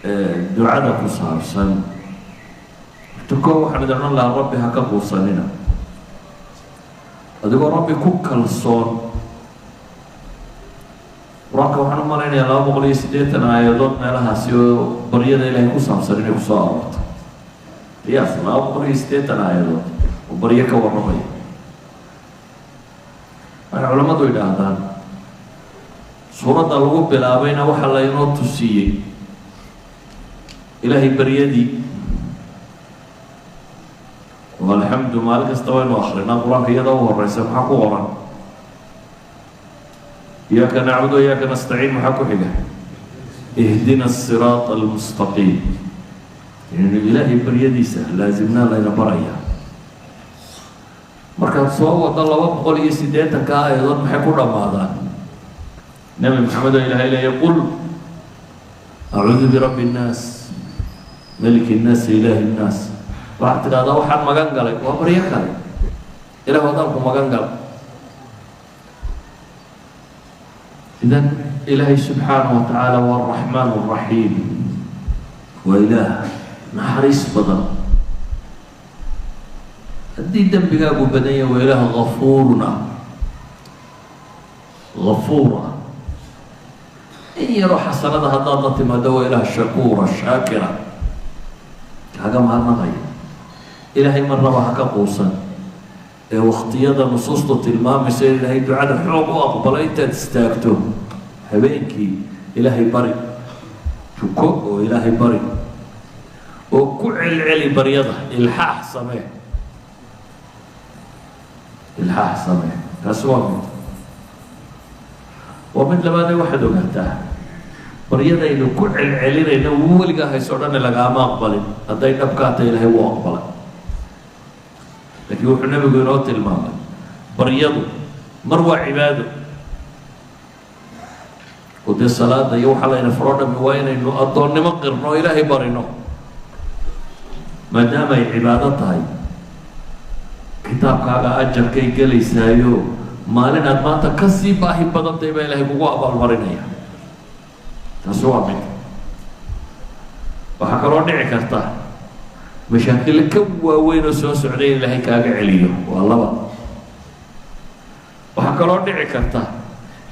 Ducada ku saabsan tuko, waxaan idin odhan lahaa: Rabbi ha ka quusanina, adigoo Rabbi ku kalsoon. Qur-aanka waxaan u malaynayaa 280 aayadood meelahaasi oo baryada Ilaahay ku saabsan inay kusoo aroorto. Qiyaas, 280 aayadood oo baryo ka warramaya. Waxay culammadu yidhaahdaan, suuradda lagu bilaabayna waxaa laynoo tusiyey Ilaahay baryadii oo alxamdu maalin kasta waynu akrinaa. Qur-aanka iyada u horeysa maxaa ku qoran? إياك نعبد وإياك نستعين. Maxaa ku xiga? اهدنا الصراط المستقيم. Yani Ilaahay baryadiisa laasimnaa layna baraya. Markaad soo wado 280-ka aayadood, maxay ku dhammaadaan? Nebi Maxamed oo Ilahay leeya: قل أعوذ برب الناس، ملك الناس، إله الناس. Waxaad tidhahdaa waxaan magan galay, waa baryo kale, Ilah wadaan ku magan galay. Idan Ilaahay subxaanaه wa tacaala waa الرaxmaan الraxiim, waa Ilaah naxariis badan. Haddii dembigaagu badan yahay, waa Ilaah gafuurun ah, gafuur ah. In yaroo xasanada haddaad la timaado, waa Ilaah shakuura, shaakira, kaaga mahadnaqaya. Ilaahay marnaba ha ka quusan ee waktiyada nusuustu tilmaamaysa in Ilaahay ducada xoog u aqbalo, intaad istaagto habeenkii, Ilaahay bari, tuko oo Ilaahay bari, oo ku celceli baryada, ilxaax samee, ilxaax samee. Kaasi waa mid. Waa mid labaadee, waxaad ogaataa baryadaynu ku celcelinayna weligaa hayso dhane lagaama aqbalin. Hadday dhabkaata, Ilaahay wuu aqbalay. Laakiin wuxuu Nebigu inoo tilmaamay, baryadu mar waa cibaado, oo dee salaada iyo waxaa layna faro dhami waa inaynu addoonnimo qirno oo Ilaahay barino. Maadaama ay cibaado tahay, kitaabkaaga ajarkay gelaysaayo, maalin aad maanta kasii baahi badantay baa Ilaahay kugu abaalmarinaya. Taasi waa mid. Waxaa kaloo dhici karta mashaakilo ka waaweyn oo soo socday in Ilaahay kaaga celiyo. Waa laba. Waxaa kaloo dhici karta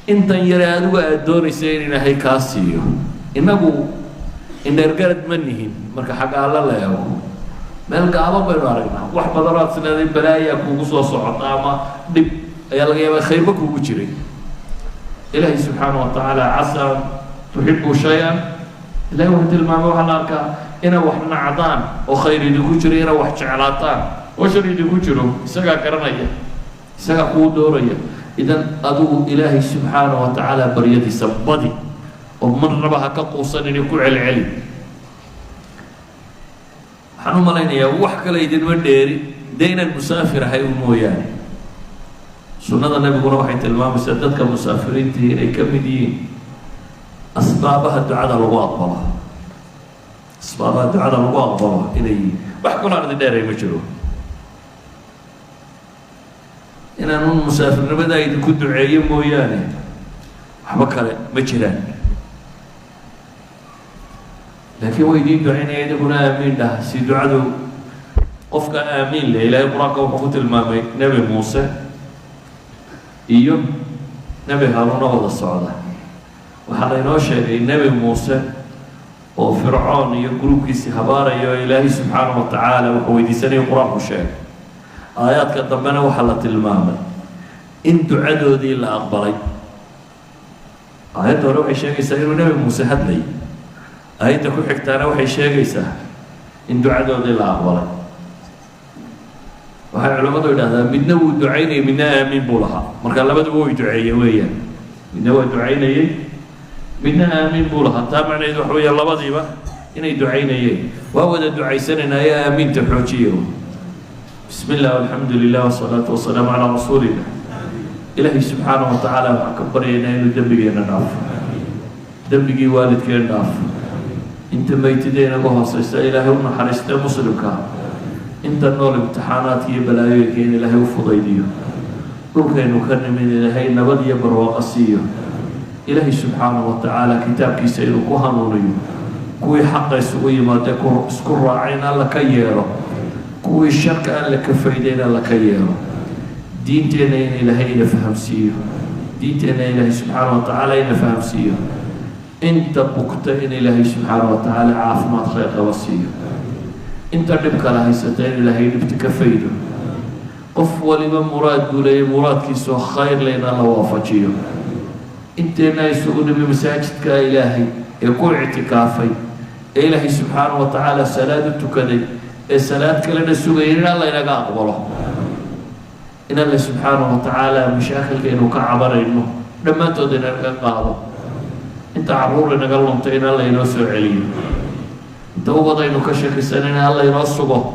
intan yare adigu aada doonaysa in Ilaahay kaa siiyo. Innagu indheergarad ma nihin. Marka xagga Alla la eego, meel gaaban baynu aragnaa. Wax badanoo aad isleeday balaayaa kugu soo socota ama dhib ayaa laga yaabaa khayrba kugu jiray. Ilaahay subxaana wa tacaala عسى أن تحبوا شيئا, Ilahay wuxuu tilmaamay, waxaa la arkaa inay wax nacdaan oo khayr idinku jiro, inay wax jeclaataan oo shar idinku jiro. Isagaa garanaya, isagaa kuu dooraya. Idan adigu Ilaahay subxaana wa tacaala baryadiisa badi oo marnaba ha ka quusan, inay ku celceli. Waxaan u malaynayaa wax kale idinma dheeri, dee inaan musaafir ahay u mooyaane. Sunnada Nebiguna waxay tilmaamaysaa dadka musaafiriintii inay ka mid yihiin asbaabaha ducada lagu aqbalo, asbaabaha ducada lagu aqbalo inay yihiin. Wax kaloo aan idin dheeray ma jiro, inaan un musaafirnimada idinku duceeyo mooyaane, waxba kale ma jiraan. Laakiin way idiin ducaynaya, idinkuna aamiin dhah, si ducadu qofka aamiin leh. Ilaahay Qur-aanka wuxuu ku tilmaamay Nebi Muuse iyo Nebi Haaruuna wada socda. Waxaa laynoo sheegay Nebi Muuse oo Fircoon iyo gruubkiisii habaaraya, oo Ilaahay subxaanahu wa tacaala wuxuu weydiisanaya Qur-aanku sheegay. Aayaadka dambena waxaa la tilmaamay in ducadoodii la aqbalay. Aayadda hore waxay sheegaysaa inuu Nebi Muuse hadlayay, aayadda ku xigtaana waxay sheegaysaa in ducadoodii la aqbalay. Waxay culimmadu idhahdaa, midna wuu ducaynayay, midna aamiin buu lahaa. Marka labaduba way duceeyeen weeyaan. Midna waa ducaynayey, midna aamiin buu lahaa. Taa macnaheedu waxa weeya labadiiba inay ducaynayeen. Waa wada ducaysanaynaa ee aamiinta xoojiyo. بسم الله والحمد لله والصلاة والسلام على رسول الله. Ilaahay subxaanaه wa tacaala waxaan ka baryaynaa inuu dembigeena dhaafo, dembigii waalidkeen dhaafo, inta meytida inaga hooseysa Ilaahay u naxariistee muslimkaa, inta nool imtixaanaadka iyo balaayooyinka in Ilaahay u fudaydiyo, dhulkaynu ka nimin Ilaahay nabad iyo barwaaqo siiyo, Ilaahay subxaanaه wa tacaala kitaabkiisa inuu ku hanuuniyo. Kuwii xaqa isugu yimaadee isku raacay in Alla ka yeelo, kuwii sharka Alla ka fayday in Alla ka yeelo. Diinteenna in Ilaahay ina fahamsiiyo, diinteenna Ilaahay subxaana wa tacaala ina fahamsiiyo. Inta bugta in Ilaahay subxaana wa tacaala caafimaad khayr qaba siiyo, inta dhib kala haysata in Ilaahay dhibta ka faydo. Qof waliba muraad buu leeyay, muraadkiisoo khayr leh in Alla waafajiyo. Inteenna isugu nimi masaajidka Ilaahay ee ku ictikaafay, ee Ilaahay subxaana wa tacaala salaad u tukaday, ee salaad kalena sugayay, in Alla inaga aqbalo, in Alle subxaana wa tacaala mashaakilka aynu ka cabanayno dhammaantood inaga qaado. Inta caruur inaga luntay in Alla inoo soo celiyo, inta ubad aynu ka shakisan in Alla inoo sugo,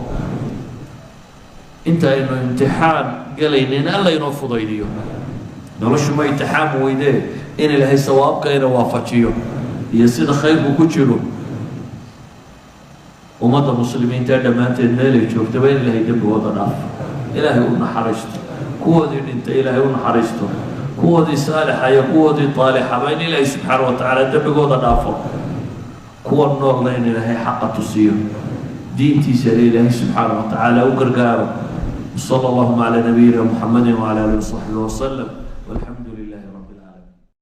inta aynu imtixaan galayna in Alla inoo fudaydiyo. Noloshu ma imtixaan weydee, in Ilaahay sawaabka ina waafajiyo iyo sida khayrku ku jiro. Ummadda muslimiinta dhammaanteed meelay joogtaba in Ilaahay dembigooda dhaafo, Ilaahay u naxariisto. Kuwoodii dhintay Ilaahay u naxariisto, kuwoodii saalixa iyo kuwoodii taalixaba in Ilaahay subxaana wa tacaala dembigooda dhaafo. Kuwa noolna in Ilaahay xaqa tusiyo, diintiisana Ilaahay subxaana wa tacaala u gargaaro. Sala allahuma calaa nabiyina Muxamedi wacala alihi wasaxbihi wasalam.